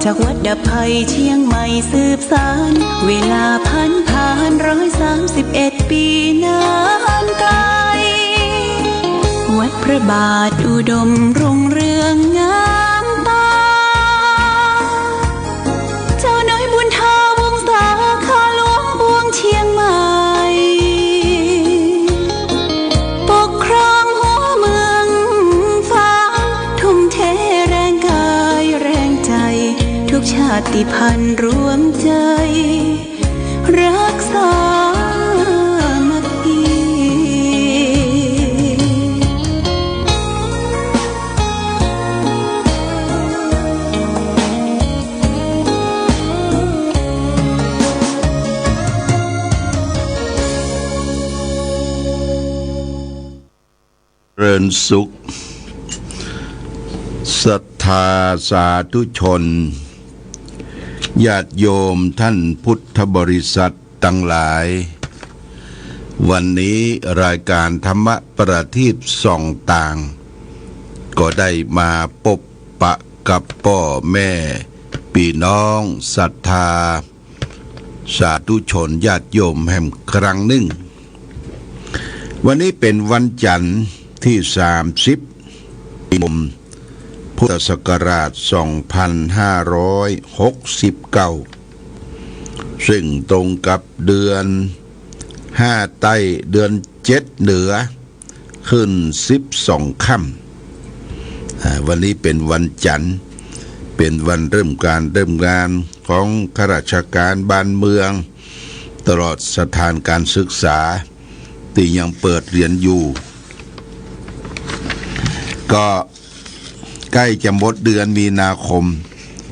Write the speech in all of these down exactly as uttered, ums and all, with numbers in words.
จากวัดดับภัยเชียงใหม่สืบสาน เวลาผันผ่านร้อยสามสิบเอ็ดปีนานไกล วัดพระบาทอุดมรุ่งเรืองงามตา เจ้าน้อยบุญทาวงศา ข้าหลวงปวงเชียงใหม่ ปกครองหัวเมืองฟ้า ทุ่มเทแรงกายแรงใจ ทุกชาติพันธุ์รวมใจ รักสามัคคี เจริญสุข ศรัทธาสาธุชน ญาติโยมท่านพุทธบริษัทตังหลาย วันนี้รายการธรรมประทีปส่องต่าง ก็ได้มาปบปะกับป้อแม่ปี้น้องศรัทธา สาธุชนญาติโยมแหมครั้งนึ่ง วันนี้เป๋นวันจันทร์ตี้สามสิบ พุทธศักราชสองพันห้าร้อยหกสิบเก้า ซึ่งตรงกับเดือนห้าใต้ เดือนเจ็ดเหนือ ขึ้นสิบสองค่ำ อ่า วันนี้เป๋นวันจันทร์ เป๋นวันเริ่มก๋านเริ่มงานของข้าราชก๋านบ้านเมือง ตลอดสถานก๋านศึกษาตี้ยังเปิดเฮียนอยู่ ก็ใก้จะหมดเดือนมีนาคม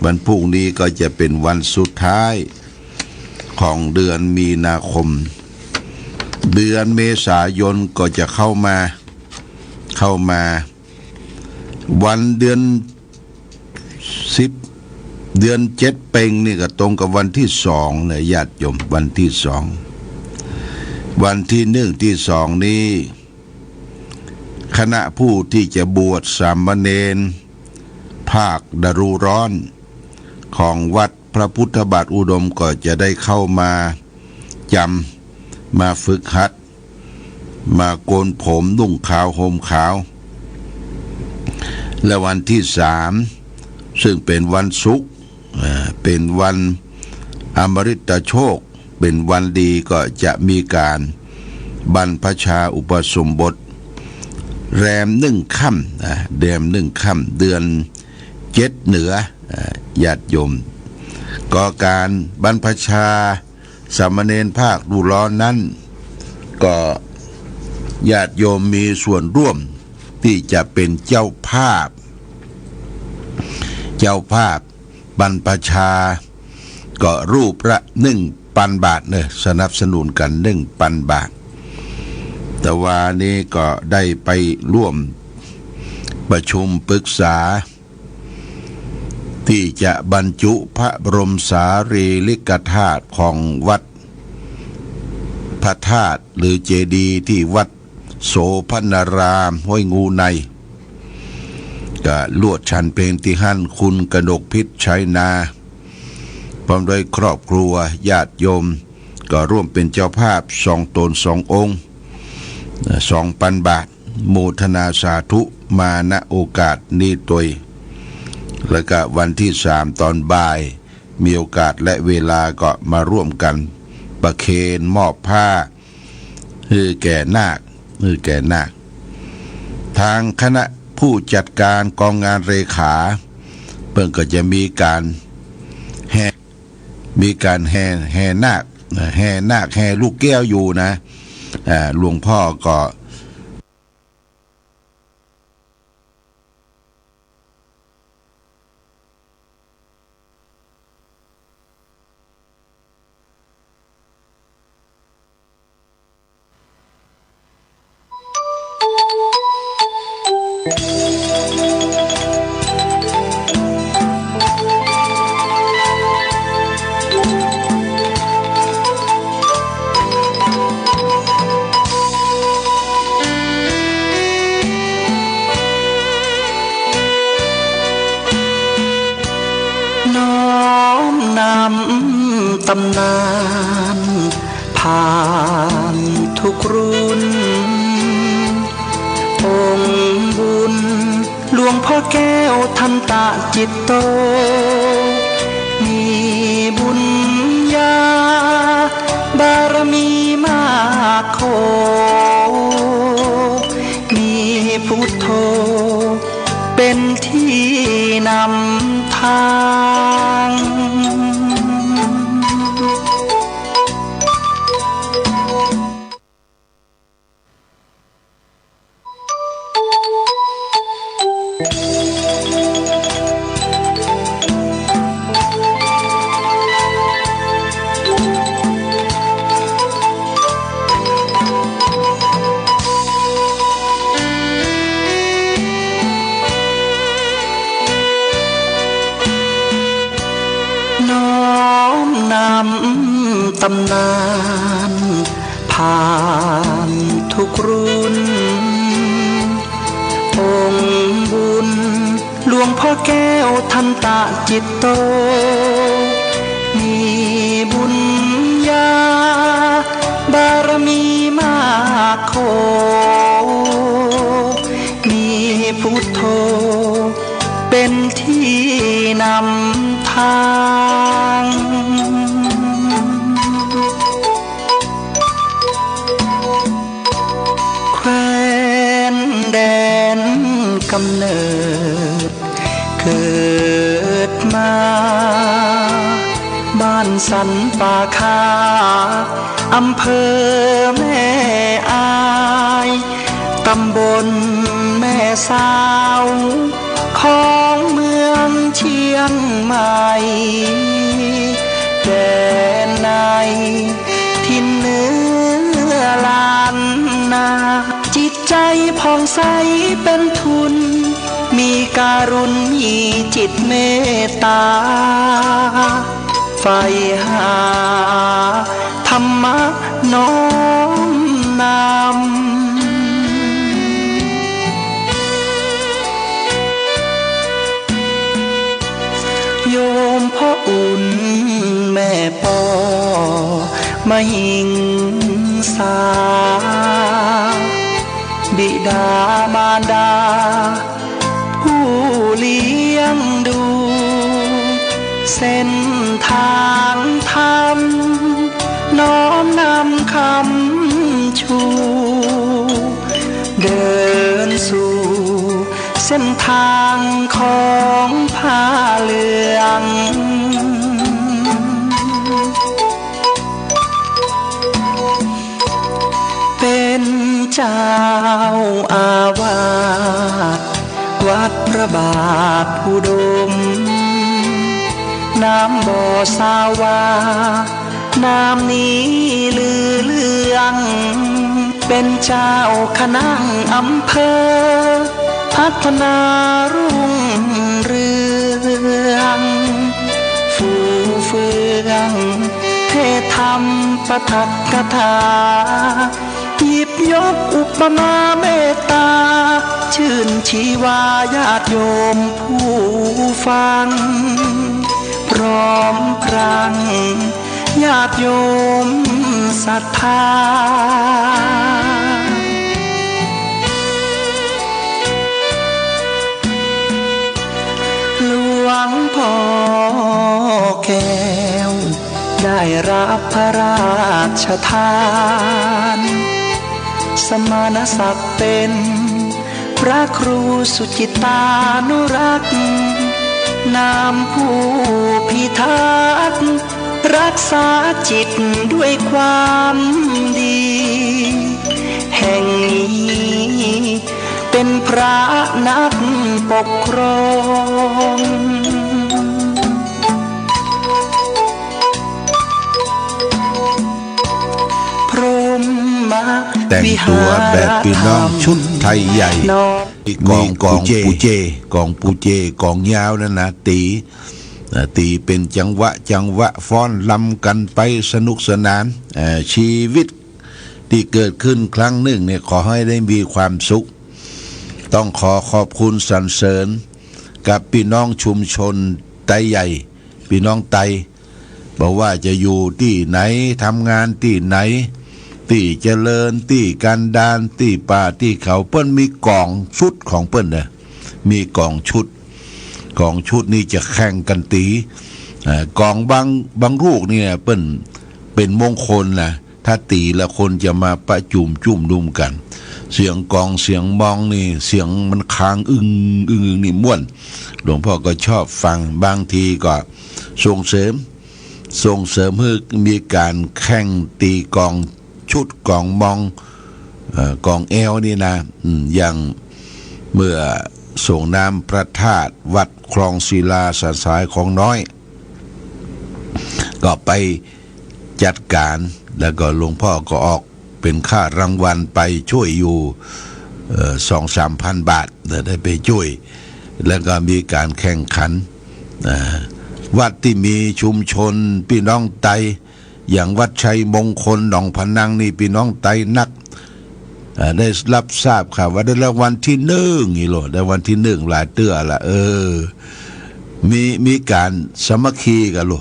วันพรุ่งนี้ก็จะเป๋นวันสุดท้าย ของเดือนมีนาคม เดือนเมษายนก็จะเข้ามา เข้ามา วันเดือนสิบ เดือนเจ็ดเป่งนี่ก็ตรงกับวันตี้สองนะญาติโยม วันตี้สอง วันตี้นึ่งตี้สองนี้ คณะผู้ตี้จะบวชสามเณรภาคฤดูร้อน ของวัดพระพุทธบาทอุดมก็จะได้เข้ามาจำ มาฝึกหัด มาโกนผมนุ่งขาวห่มขาว และวันตี้สาม ซึ่งเป๋นวันศุกร์ อ่า เป๋นวันอมฤตโชค เป๋นวันดีก็จะมีก๋านบรรพชาอุปสมบท แรมนึ่งค่ำ อ่า แรมนึ่งค่ำ เดือนเจ็ดเหนือ อ่า ญาติโยม ก็ก๋านบรรพชาสามเณรภาคฤดูร้อนนั้น ก็ญาติโยมมีส่วนร่วมตี้จะเป๋นเจ้าภาพ เจ้าภาพ บรรพชา ก็รูปละนึ่งปันบาทเน่อ สนับสนุนกั๋นนึ่งปันบาท แต่วานี้ก็ได้ไปร่วมประชุมปรึกษา ตี้จะบรรจุพระบรมสารีริกธาตุของวัดพระธาตุหรือเจดีย์ตี้วัด โสภณารามห้วยงูใน ก็ลวดฉันเพลตี้หั้น คุณกนกพิษ ชัยนา พร้อมด้วยครอบครัวญาติโยม ก็ร่วมเป๋นเจ้าภาพสองต๋นสององค์ สองปันบาท โมทนาสาธุมา ณ โอกาสนี้ตวย แล้วก็วันตี้สามต๋อนบ่าย มีโอกาสและเวลาก็มาร่วมกั๋นประเคนมอบผ้า หื้อแก่นาค หื้อแก่นาค ตางคณะผู้จัดก๋านก๋องงานเลขา เปิ้นก็จะมีก๋านแห่ มีก๋านแห่ แห่นาค แห่นาค แห่ลูกแก้วอยู่นะ อ่า หลวงพ่อก็ น้อมนำตำนานผ่านทุกรุ่น องค์บุญหลวงพ่อแก้วทันตะจิตโต มีบุญญาบารมีมากโข มีพุทโธ เป็นที่นำทาง น้อมนำตำนานผ่านทุกรุ่น องค์บุญหลวงพ่อแก้วทันตะจิตโต มีบุญญาบารมีมากโข มีพุทโธ เป็นที่นำทาง แคว้นแดนกำเนิดเกิดมา บ้านสันป่าคา อำเภอแม่อาย ตำบลแม่สาว ของเมืองเชียงใหม่ แดนในถิ่นเหนือล้านนา จิตใจผ่องใสเป็นทุน มีการุณ มีจิตเมตตา ใฝ่หาธรรมะน้อมนำ โยมพ่ออุ่นแม่ปอมหิงสา บิดามารดา ผู้เลี้ยงดู เส้นทางธรรม น้อมนำคำชู เดินสู่เส้นทางของผ้าเหลือง เป็นเจ้าอาวาสวัดพระบาทอุดม นามบ่สาวา นามนี้ลือเลือง เป็นเจ้าคณะอำเภอ พัฒนารุ่งเรือง ฟูเฟือง เทศน์ธรรมปาฐกถา หยิบยกอุปมาเมตตา ชื่นชีวาญาติโยมผู้ฟัง พร้อมพรังญาติโยมศรัทธา หลวงพ่อแก้ว ได้รับพระราชทาน สมณศักดิ์เป็นพระครูสุจิตตานุรักษ์ นามผู้พิทักษ์รักษาจิตด้วยความดี แห่งนี้เป็นพระนักปกครอง พรหม แต่งตัวแบบปี้น้องชุดไทยใหญ่ วิหารธรรม มีก๋อง มีก๋องปูเจ ปูเจ ก๋องปูเจ ก๋องยาวนั่นนะ ตี๋ อ่า ตี๋เป๋นจังหวะ จังหวะฟ้อนรำกั๋นไปสนุกสนาน อ่า ชีวิตตี้เกิดขึ้นครั้งนึ่งเนี่ย ขอหื้อได้มีความสุข ต้องขอขอบคุณสรรเสริญกับปี้น้องชุมชนไตใหญ่ ปี้น้องไต บ่ว่าจะอยู่ตี้ไหน ทำงานตี้ไหน ตี้เจริญ ตี้กันดาร ตี้ป่า ตี้เขา เปิ้นมีก๋องชุดของเปิ้นนะ มีก๋องชุด ก๋องชุดนี่จะแข่งกั๋นตี๋ เอ่อ ก๋องบาง บางลูกเนี่ยเปิ้นเป๋นมงคลนะ ถ้าตี๋แล้วคนจะมาประจุมจุมนุมกั๋น เสียงก๋องเสียงมองนี่ เสียงมันคางอึ้งอึ้งอึ้งนี่ม่วน หลวงพ่อก็ชอบฟัง บางทีก็ส่งเสริม ส่งเสริมหื้อมีก๋านแข่งตี๋ก๋องชุดก๋องมอง เอ่อ ก๋องแอวนี่นะ อืม อย่างเมื่อสรงน้ำพระธาตุวัดคลองศิลาสันทรายของน้อย ก็ไปจัดก๋าน แล้วก็หลวงพ่อก็ออกเป๋นค่ารางวัลไปจ้วยอยู่ เอ่อ สองสามพันบาทนะ ได้ไปจ้วย แล้วก็มีก๋านแข่งขัน อ่า วัดตี้มีชุมชนปี้น้องไต อย่างวัดชัยมงคลหนองพะนังนี่ปี้น้องไตนัก อ่า ได้ฮับทราบข่าวว่าได้รางวัลตี้หนึ่งนี่โล ได้รางวัลตี้หนึ่งหลายเตื้อละ เออ มี มีก๋านสามัคคีกั๋นโล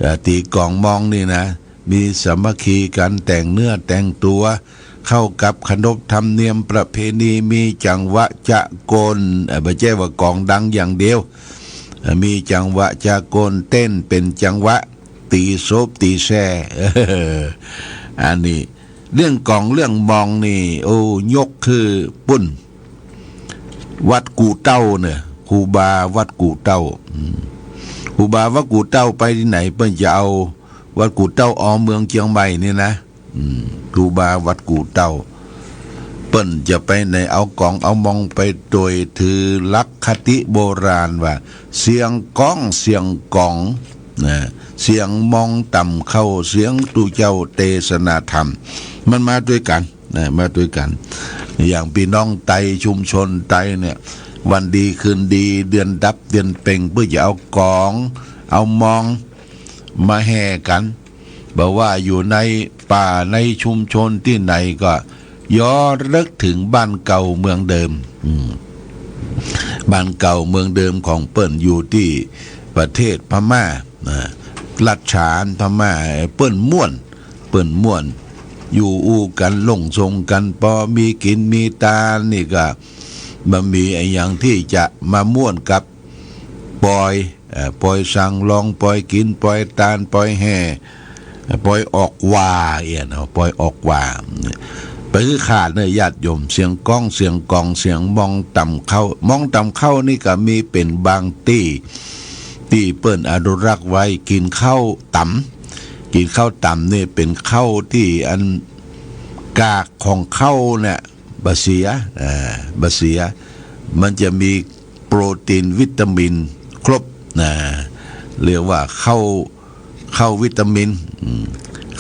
อ่า ตี๋ก๋องมองนี่นะ มีสามัคคีกั๋น แต่งเนื้อแต่งตั๋ว เข้ากับขนบธรรมเนียมประเพณี มีจังหวะจะกล เอ่อ บ่ใจ้ว่าก๋องดังอย่างเดียว เอ่อ มีจังหวะจะกล เต้นเป๋นจังหวะ ตี๋โซบตี๋แซ่ อันนี้ เรื่องก๋องเรื่องมองนี่ โอ้ ยกคือปุ้น วัดกู่เต้าเนี่ย ครูบาวัดกู่เต้า อืม ครูบาวัดกู่เต้าไปตี้ไหน เปิ้นจะเอาวัดกู่เต้าออเมืองเจียงใหม่นี่นะ อืม ครูบาวัดกู่เต้า เปิ้นจะไปไหนเอาก๋องเอามองไป โดยถือหลักคติโบราณว่า เสียงก๋องเสียงก๋อง นะ เสียงมองต่ำเข้า เสียงตุ๊เจ้าเตสนาธรรม มันมาตวยกั๋นนะ มาตวยกั๋น อย่างปี้น้องไต ชุมชนไตเนี่ย วันดีคืนดี เดือนดับเดือนเพ็ง เปิ้นจะเอาก๋อง เอามอง มาแห่กั๋น บ่ว่าอยู่ในป่าในชุมชนตี้ไหนก็ย้อนระลึกเถิงบ้านเก่าเมืองเดิม อืม บ้านเก่าเมืองเดิมของเปิ้นอยู่ตี้ประเทศพม่า นะ รัฐฉานพม่า เปิ้นม่วน เปิ้นม่วน อยู่อู้กั๋น ลงส่งกั๋น ปอมีกิ๋นมีตานนี่ก็บ่มีอะหยังตี้จะมาม่วนกับ ปอย เอ่อ ปอยสั่งลอง ปอยกิ๋น ปอยตาน ปอยแห่ ปอยออกว่า เอี้ยเนาะ ปอยออกว่า ไปคือขาดเน่อญาติโยม เสียงก๋อง เสียงก๋อง เสียงมองต่ำเข้า มองต่ำเข้านี่ก็มีเป๋นบางตี้ ตี้เปิ้นอนุรักษ์ไว้ กิ๋นข้าวต๋ำ กิ๋นข้าวต๋ำนี่เป๋นข้าวตี้อันกากของข้าวเนี่ย บ่เสีย อ่า บ่เสีย มันจะมีโปรตีนวิตามินครบนะ เรียกว่าข้าว ข้าววิตามิน อืม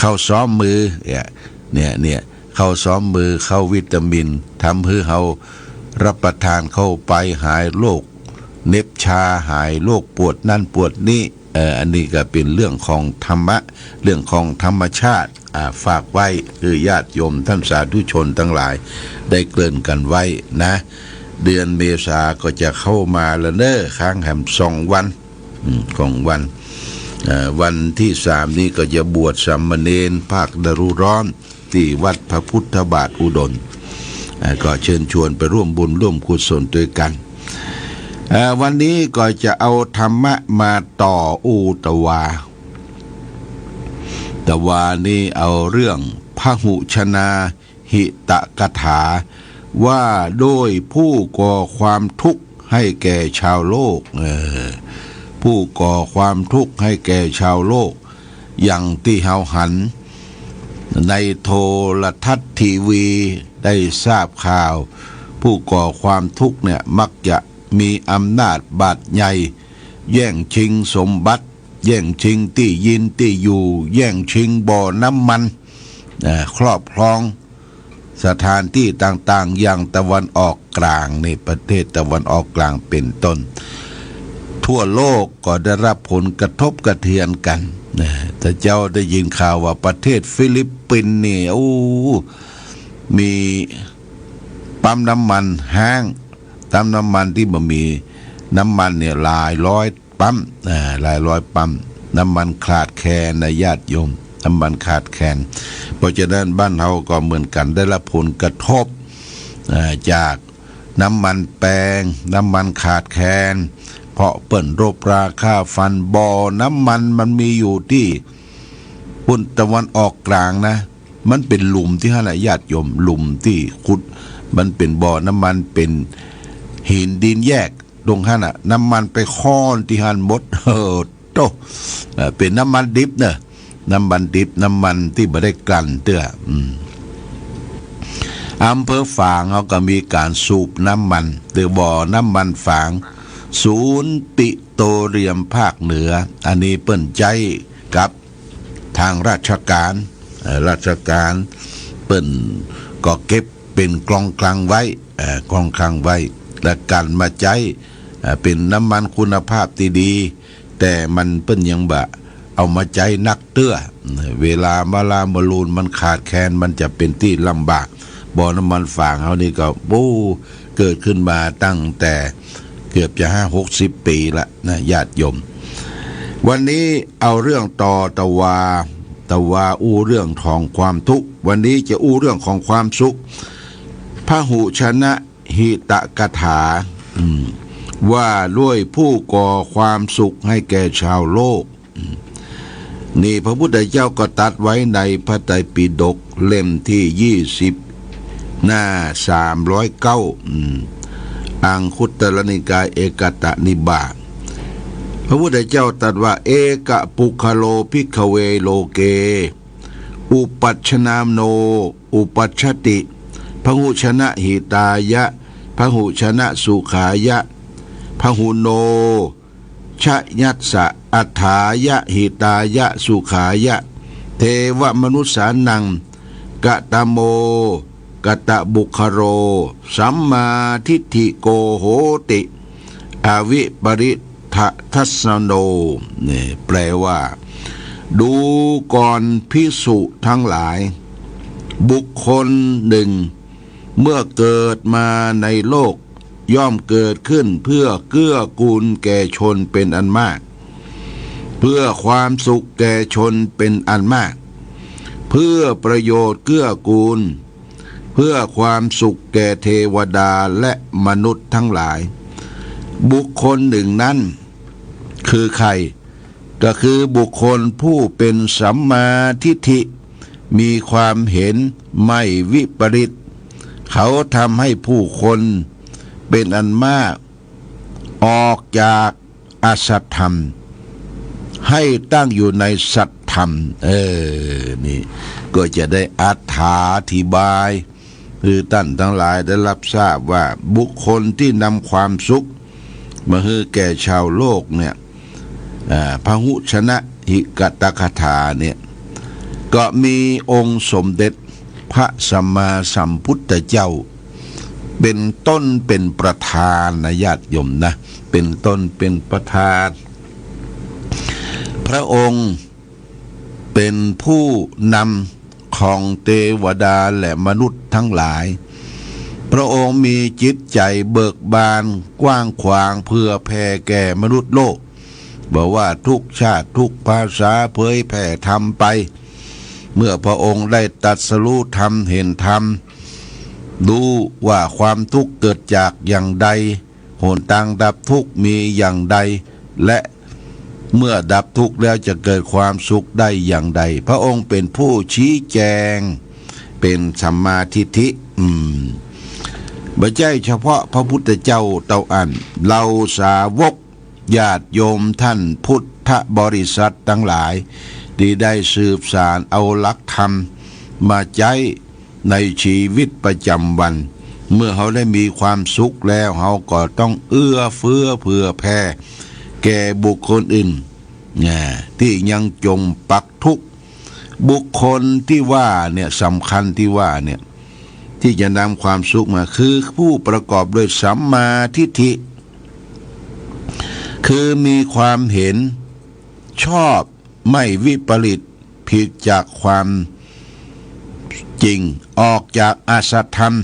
ข้าวซ้อมมือ เนี่ย เนี่ย เนี่ย ข้าวซ้อมมือ ข้าววิตามิน ทำหื้อเฮารับประทานเข้าไปหายโรคเหน็บชา หายโรคปวดนั่นปวดนี่ เอ่อ อันนี้ก็เป๋นเรื่องของธรรมะ เรื่องของธรรมชาติ อ่า ฝากไว้คือญาติโยมท่านสาธุชนตังหลายได้เกริ่นกั๋นไว้นะ เดือนเมษาก็จะเข้ามาแล้วเน่อ ค้างแหมสองวัน อืม สองวัน เอ่อ วันตี้สามนี้ก็จะบวชสามเณรภาคฤดูร้อนตี้วัดพระพุทธบาทอุดร อ่า ก็เชิญชวนไปร่วมบุญร่วมกุศลตวยกั๋น เอ่อ วันนี้ก็จะเอาธรรมะมาต่ออู้ตะวา ตะวานี้เอาเรื่องพหุชนาหิตกถา ว่าโดยผู้ก่อความทุกข์ให้แก่ชาวโลก เออ ผู้ก่อความทุกข์ให้แก่ชาวโลก อย่างตี้เฮาหันในโทรทัศน์ทีวีได้ทราบข่าว ผู้ก่อความทุกข์เนี่ยมักจะมีอำนาจบาดใหญ่ แย่งชิงสมบัติ แย่งชิงตี้ยินตี้อยู่ แย่งชิงบ่อน้ำมัน อ่า ครอบครองสถานตี้ต่างๆ อย่างตะวันออกกลางนี่ ประเทศตะวันออกกลางเป๋นต้น ทั่วโลกก็ได้รับผลกระทบกระเทือนกั๋นนะ ถ้าเจ้าได้ยินข่าวว่าประเทศฟิลิปปินส์นี่ โอ้ มีปั๊มน้ำมันฮ้าง ปั๊มน้ำมันตี้บ่มีน้ำมันเนี่ยหลายร้อย ปั๊ม อ่า หลายร้อยปั๊ม น้ำมันขาดแคลนนะญาติโยม น้ำมันขาดแคลน เพราะฉะนั้นบ้านเฮาก็เหมือนกั๋น ได้รับผลกระทบ อ่า จากน้ำมันแปง น้ำมันขาดแคลน เพราะเปิ้นรบราคาฟัน บ่อน้ำมันมันมีอยู่ตี้ ปุ้นตะวันออกกลางนะ มันเป๋นหลุมตี้หั้นน่ะ ญาติโยม หลุมตี้ขุด มันเป๋นบ่อน้ำมัน เป๋นหินดินแยก ตรงหั้นน่ะ น้ำมันไปค้อนตี้หั้นหมด เออ โต้ เอ่อ เป๋นน้ำมันดิบเน่อ น้ำมันดิบ น้ำมันตี้บ่ได้กลั่นเตื้อ อืม อำเภอฝางเฮาก็มีก๋านสูบน้ำมัน หรือบ่อน้ำมันฝาง ศูนย์ปิโตรเลียมภาคเหนือ อันนี้เปิ้นใจ๊กับ ตางราชก๋าน เอ่อ ราชก๋านเปิ้นก็เก็บเป๋นกองคลังไว้ เอ่อ กองคลังไว้ และกั๋นมาใจ๊ เอ่อ เป๋นน้ำมันคุณภาพตี้ดี แต่มันเปิ้นยังบ่เอามาใจ๊นักเตื้อ เวลาเมื่อลาเมื่อลูนมันขาดแคลน มันจะเป๋นตี้ลำบาก บ่อน้ำมันฝางเฮานี่ก็ โอ้ เกิดขึ้นมาตั้งแต่เกือบจะห้าหกสิบปี๋ละนะญาติโยม วันนี้เอาเรื่องต่อ ตะวา ตะวาอู้เรื่องของความทุกข์ วันนี้จะอู้เรื่องของความสุข พหุชนะหิตกถา อืม ว่าด้วยผู้ก่อความสุขให้แก่ชาวโลก นี่พระพุทธเจ้าก็ตรัสไว้ในพระไตรปิฎกเล่มตี้ยี่สิบ หน้าสามร้อยเก้า อืม อังคุตตรนิกายเอกตนิบาต พระพุทธเจ้าตรัสว่า เอกปุคคโลภิกขเวโลเก อุปัชชนาโน อุปัชชติ พหุชนะหิตายะ พหุชนะสุขายะ พหุโน ชยัสสะ อัฏฐายะ หิตายะ สุขายะ เทวมนุสสานัง กตโม กตบุคคโล สัมมาทิฏฐิโก โหติ อวิปริตทัสสโน นี่แปลว่า ดูก่อนภิกษุทั้งหลาย บุคคลหนึ่ง เมื่อเกิดมาในโลก ย่อมเกิดขึ้นเพื่อเกื้อกูลแก่ชนเป็นอันมาก เพื่อความสุขแก่ชนเป็นอันมาก เพื่อประโยชน์เกื้อกูล เพื่อความสุขแก่เทวดาและมนุษย์ทั้งหลาย บุคคลหนึ่งนั้น คือใคร ก็คือบุคคลผู้เป็นสัมมาทิฏฐิ มีความเห็นไม่วิปริต เขาทำให้ผู้คนเป็นอันมาก ออกจากอสัตธรรม ให้ตั้งอยู่ในสัตธรรม เออ นี่ ก็จะได้อธิบาย คือต้านตังหลายได้รับทราบว่าบุคคลที่นำความสุขมาหื้อแก่ชาวโลกเนี่ย อ่า พหุชนะหิตกถาเนี่ย ก็มีองค์สมเด็จพระสัมมาสัมพุทธเจ้า เป๋นต้นเป๋นประธานนะญาติโยมนะ เป๋นต้นเป๋นประธาน พระองค์ เป๋นผู้นำของเทวดาและมนุษย์ทั้งหลาย พระองค์มีจิตใจ๋เบิกบานกว้างขวางเผื่อแผ่แก่มนุษย์โลก บ่ว่าทุกชาติทุกภาษาเผยแผ่ธรรมไป เมื่อพระองค์ได้ตรัสรู้ธรรมเห็นธรรม รู้ว่าความทุกข์เกิดจากอย่างใด หนตางดับทุกข์มีอย่างใด และเมื่อดับทุกข์แล้วจะเกิดความสุขได้อย่างใด พระองค์เป๋นผู้ชี้แจง เป๋นสัมมาทิฏฐิ อืม บ่ใจ้เฉพาะพระพุทธเจ้าเต้าอั้น เหล่าสาวกญาติโยมต้านพุทธบริษัทตังหลาย ตี้ได้สืบสานเอาหลักธรรมมาใจ๊ ในชีวิตประจ๋ำวัน เมื่อเฮาได้มีความสุขแล้ว เฮาก็ต้องเอื้อเฟื้อเผื่อแผ่แก่บุคคลอื่น นะ ตี้ยังจ๋มปักทุกข์ บุคคลตี้ว่าเนี่ย สำคัญตี้ว่าเนี่ย ตี้จะนำความสุขมา คือผู้ประกอบด้วยสัมมาทิฏฐิ คือมีความเห็นชอบ ไม่วิปริต ผิดจากความจริง ออกจากอสัตธรรม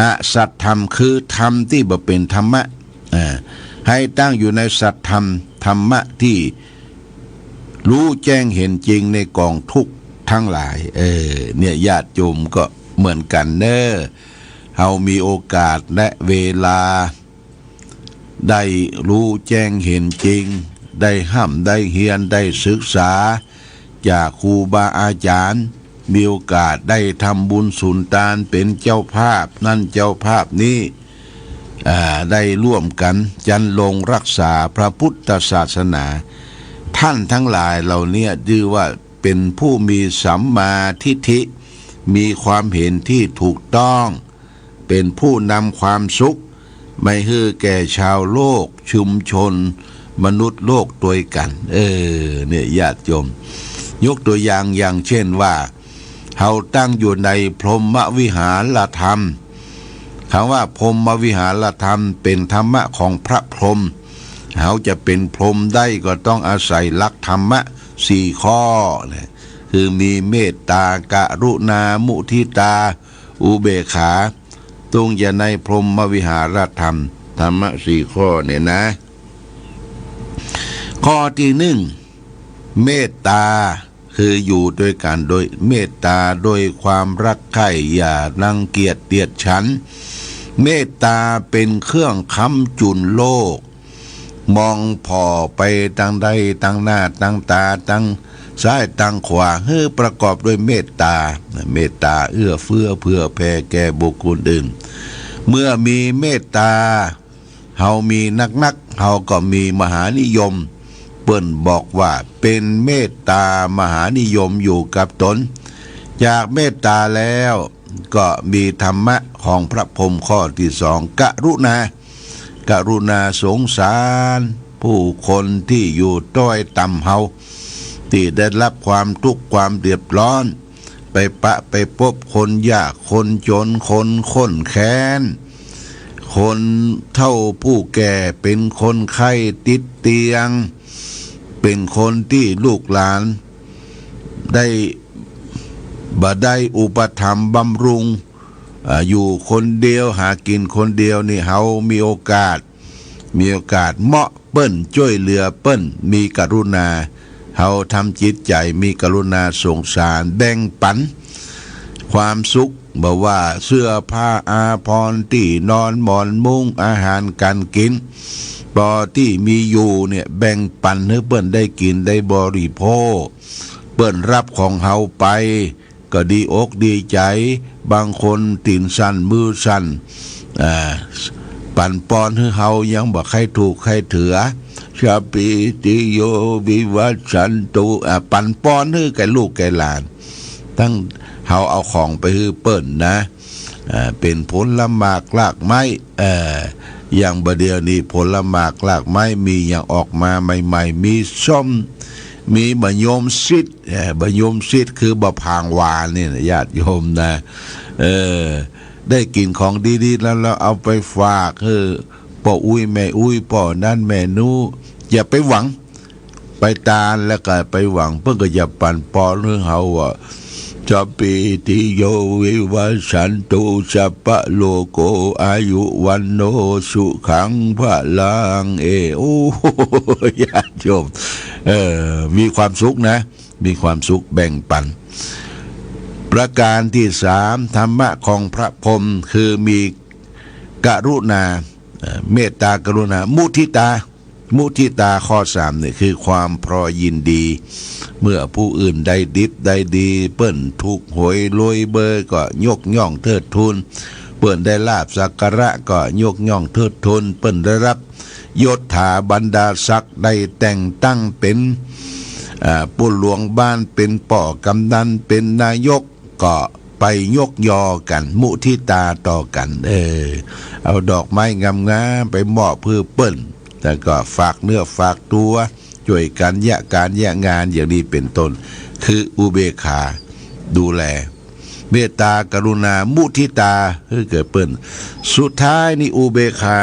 อสัตธรรมคือธรรมตี้บ่เป๋นธรรมะ อ่า ให้ตั้งอยู่ในสัตธรรม ธรรมะตี้ฮู้แจ้งเห็นจริงในก๋องทุกข์ตังหลาย เออ เนี่ย ญาติโยมก็เหมือนกั๋นเน่อ เฮามีโอกาสและเวลา ได้ฮู้แจ้งเห็นจริง ได้ฮ่ำได้เฮียน ได้ศึกษาจากครูบาอาจ๋ารย์ มีโอกาสได้ทำบุญสุนตาน เป๋นเจ้าภาพนั้นเจ้าภาพนี้ อ่า ได้ร่วมกั๋นจรรโลงรักษาพระพุทธศาสนา ต้านตังหลายเหล่าเนี้ยจื้อว่าเป๋นผู้มีสัมมาทิฏฐิ มีความเห็นตี้ถูกต้อง เป๋นผู้นำความสุข มาหื้อแก่ชาวโลก ชุมชน มนุษย์โลกตวยกั๋น เออ เนี่ย ญาติโยม ยกตั๋วอย่าง อย่างเจ้นว่า เฮาตั้งอยู่ในพรหมวิหารธรรม กำว่าพรหมวิหารธรรมเป๋นธรรมะของพระพรหม เฮาจะเป๋นพรหมได้ก็ต้องอาศัยหลักธรรมะสี่ข้อนะ คือมีเมตตา กรุณา มุทิตา อุเบกขา ตรงอยู่ในพรหมวิหารธรรม ธรรมะสี่ข้อเนี่ยนะ ข้อตี้นึ่ง เมตตา คืออยู่ตวยกั๋นโดยเมตตา โดยความรักใคร่ อย่ารังเกียจเตียดฉัน เมตตาเป๋นเครื่องค้ำจุนโลก มองผ่อไปตังใดตังหน้า ตังต๋า ตังซ้ายตังขวา หื้อประกอบด้วยเมตตา เมตตาเอื้อเฟื้อเผื่อแผ่แก่บุคคลอื่น เมื่อมีเมตตา เฮามีนักๆ เฮาก็มีมหานิยม เปิ้นบอกว่าเป๋นเมตตามหานิยมอยู่กับต๋น จากเมตตาแล้วก็มีธรรมะของพระพรหมข้อตี้สอง กรุณา กรุณาสงสารผู้คนตี้อยู่ต้อยต่ำเฮา ตี้ได้รับความทุกข์ความเดือดร้อน ไปปะไปปบคนยากคนจน คนข้นแค้น คนเฒ่าผู้แก่ เป๋นคนไข้ติดเตียง เป๋นคนตี้ลูกหลานได้ บ่ได้อุปถัมภ์บำรุง อ่า อยู่คนเดียว หากิ๋นคนเดียวนี่ เฮามีโอกาส มีโอกาสเหมาะเปิ้น จ้วยเหลือเปิ้น มีกรุณา เฮาทำจิตใจ๋มีกรุณาสงสาร แบ่งปั๋นความสุข บ่ว่าเสื้อผ้าอาภรณ์ ตี้นอนหมอนมุ้ง อาหารก๋านกิ๋น ปอตี้มีอยู่เนี่ย แบ่งปั๋นหื้อเปิ้นได้กิ๋นได้บริโภค เปิ้นฮับของเฮาไป ก็ดีอกดีใจ๋ บางคนตี๋นสั่นมือสั่น อ่า ปั๋นปอนหื้อเฮายังบ่ใค่ถูกใค่เถือ สัพพีติโยวิวัชชันตุ อ่า ปั๋นปอนหื้อแก่ลูกแก่หลาน ตึงเฮาเอาของไปหื้อเปิ้นนะ อ่า เป๋นผลหมากรากไม้ เอ่อ อย่างบ่าเดี่ยวนี้ผลหมากรากไม้มีหยังออกมาใหม่ๆ มีส้ม มีมะยมซิด เอ่อ มะยมซิดคือบ่าผางหวานนี่นะ ญาติโยมนะ เออ ได้กิ๋นของดีๆ แล้ว แล้วเอาไปฝากหื้อป้ออุ๊ยแม่อุ๊ย ป้อนั้นแม่นู้น อย่าไปหวัง ไปตานแล้วก็ไปหวัง เปิ้นก็จะปั๋นปอนหื้อเฮาว่า สัพพีติโยวิวัชชันตุ สัพพะโรโก อายุวัณโณ สุขังพลัง เอ โอ้ ญาติโยม เออ มีความสุขนะ มีความสุขแบ่งปั๋น ประก๋านตี้สาม ธรรมะของพระพรหมคือมีกรุณา เอ่อ เมตตากรุณา มุทิตา มุทิตาข้อสามนี่คือความพลอยยินดี เมื่อผู้อื่นได้ดิบได้ดี เปิ้นถูกหวยรวยเบอร์ก็ยกย่องเทิดทูน เปิ้นได้ลาภสักการะก็ยกย่องเทิดทูน เปิ้นได้ฮับยศถาบรรดาศักดิ์ ได้แต่งตั้งเป๋น อ่า ผู้หลวงบ้าน เป๋นป้อกำนัน เป๋นนายก ก็ไปยกยอกั๋น มุทิตาต่อกั๋น เออ เอาดอกไม้งามๆ ไปมอบหื้อเปิ้น แล้วก็ฝากเนื้อฝากตั๋ว จ้วยกั๋นเยียะก๋านเยียะงาน อย่างนี้เป๋นต้น คืออุเบกขา ดูแล เมตตากรุณา มุทิตา หื้อแก่เปิ้น สุดท้ายนี่อุเบกขา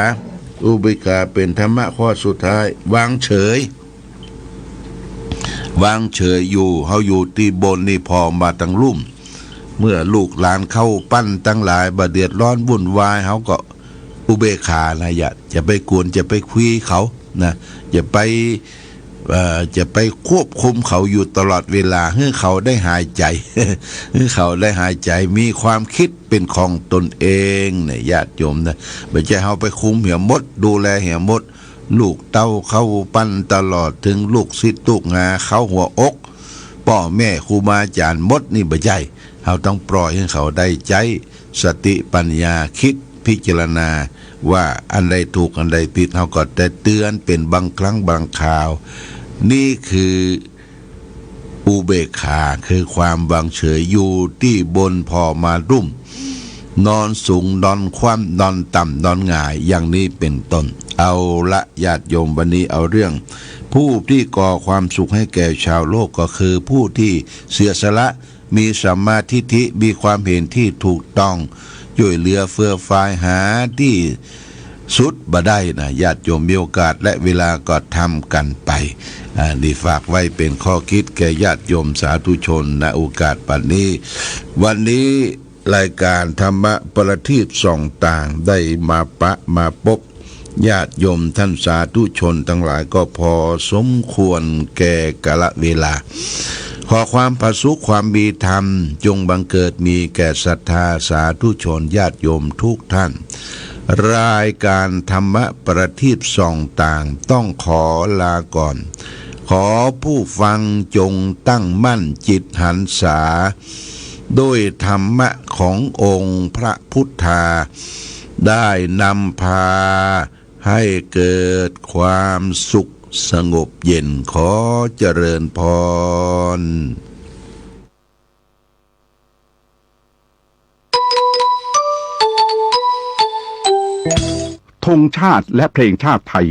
อุเบกขาเป๋นธรรมะข้อสุดท้าย วางเฉย วางเฉยอยู่ เฮาอยู่ตี้บนนี่ผ่อมาตังลุ่ม เมื่อลูกหลานเข้าปั้นตังหลายบ่าเดือดร้อนวุ่นวาย เฮาก็ อุเบกขานะ อย่า อย่าไปกวน อย่าไปคุยเขานะ อย่าไป เอ่อ อย่าไปควบคุมเขาอยู่ตลอดเวลา หื้อเขาได้หายใจ๋ หื้อเขาได้หายใจ๋ มีความกึ๊ดเป๋นของตนเองเนี่ย ญาติโยมนะ บ่ใจ้เฮาไปคุมเหียหมด ดูแลเหียหมด ลูกเต้าเข้าปั้นตลอด เถิงลูกศิษย์ลูกหาเข้าหัวอก ป้อแม่ครูบาอาจ๋ารย์หมดนี่บ่ใจ้ เฮาต้องปล่อยหื้อเขาได้ใจ๊สติปัญญากึ๊ดพิจารณา ว่าอันใดถูกอันใดผิด เฮาก็ได้เตื๋อนเป๋นบางครั้งบางคราว นี่คืออุเบกขา คือความวางเฉย อยู่ตี้บนผ่อมาลุ่ม นอนสูงนอนคว่ำ นอนต่ำนอนหงาย อย่างนี้เป๋นต้น เอาละญาติโยม วันนี้เอาเรื่อง ผู้ที่ก่อความสุขให้แก่ชาวโลกก็คือผู้ที่เสียสละ มีสัมมาทิฏฐิ มีความเห็นตี้ถูกต้อง จ้วยเหลือเฟื่อฟาย หาตี้สุดบ่ได้นะ ญาติโยม มีโอกาสและเวลาก็ทำกั๋นไป อ่า นี่ฝากไว้เป๋นข้อกึ๊ดแก่ญาติโยมสาธุชน ณ โอกาสบัดนี้ วันนี้รายก๋านธรรมะประทีปส่องต่างได้มาปะมาปบ ญาติโยมท่านสาธุชนตังหลายก็พอสมควรแก่กาลเวลา ขอความผาสุกความมีธรรมจงบังเกิดมีแก่ศรัทธาสาธุชนญาติโยมทุกท่าน รายก๋านธรรมะประทีปส่องต่างต้องขอลาก่อน ขอผู้ฟังจงตั้งมั่นจิตหันษา ด้วยธรรมะขององค์พระพุทธา ได้นำพาให้เกิดความสุขสงบเย็น ขอเจริญพร ธงชาติและเพลงชาติไทย